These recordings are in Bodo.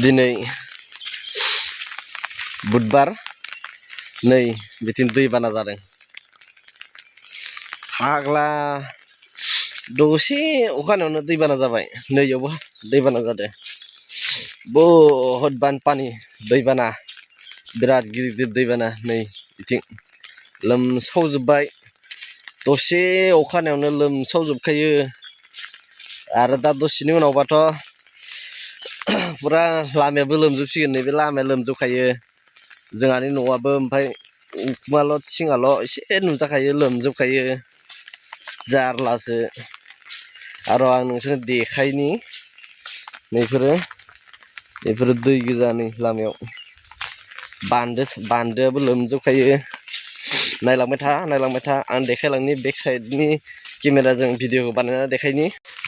दिनै बुधबार नै बिथिं दैबाना जादों फाग्ला दसे अखानायावनो दैबाना जाबाय नैयावबो दैबाना जादों बहुद बानपानी दैबाना बिराद गिदिर गिदिर दैबाना नै बिथिं लोमसावजोब्बाय दसे अखानायावनो लोमसावजोबखायो आरो दा दसेनि उनावबाथ' पुरा लामायाबो लोमजोबसिगोन नैबे लामाया लोमजोबखायो जोंहानि न'आबो ओमफ्राय उखुमाल' थिङाल' एसे नुजाखायो लोमजोबखायो जारलासो आरो आं नोंसोरनो देखायनि बेफोरो दै गोजा नै लामायाव बान्दोआबो लोमजोबखायो नायलांबाय था आं देखायलांनि बेक साइडनि केमेराजों भिडिअ बानायना देखायनि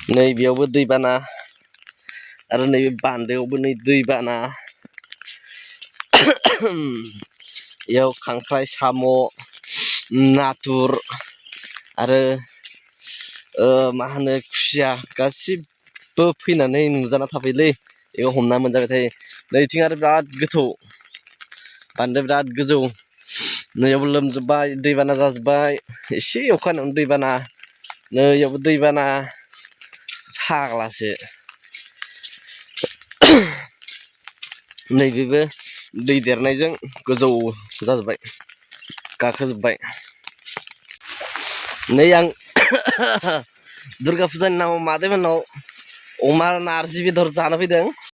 नै बेयावबो दैबाना आरो नैबे बान्दोआवबो नै दैबाना बेयाव खांख्राइ साम' नाथुर आरो मा होनो खुसिया गासिबो फैनानै नुजाना थाफैयोलै बेयाव हमना मोनजाबाय थायो नैथिं आरो बिराद गोथौ बान्दो बिराद गोजौ नैयावबो लोमजोब्बाय दैबाना जाजोब्बाय एसे अखानायावनो दैबाना नैयावबो दैबाना फाग्लासो नैबेबो दै देरनायजों गोजौ जाजोब्बाय गाखोजोब्बाय नै आं दुर्गा फुजानि नामाव मादैमोननाव अमा नारजि बेदर जानो फैदों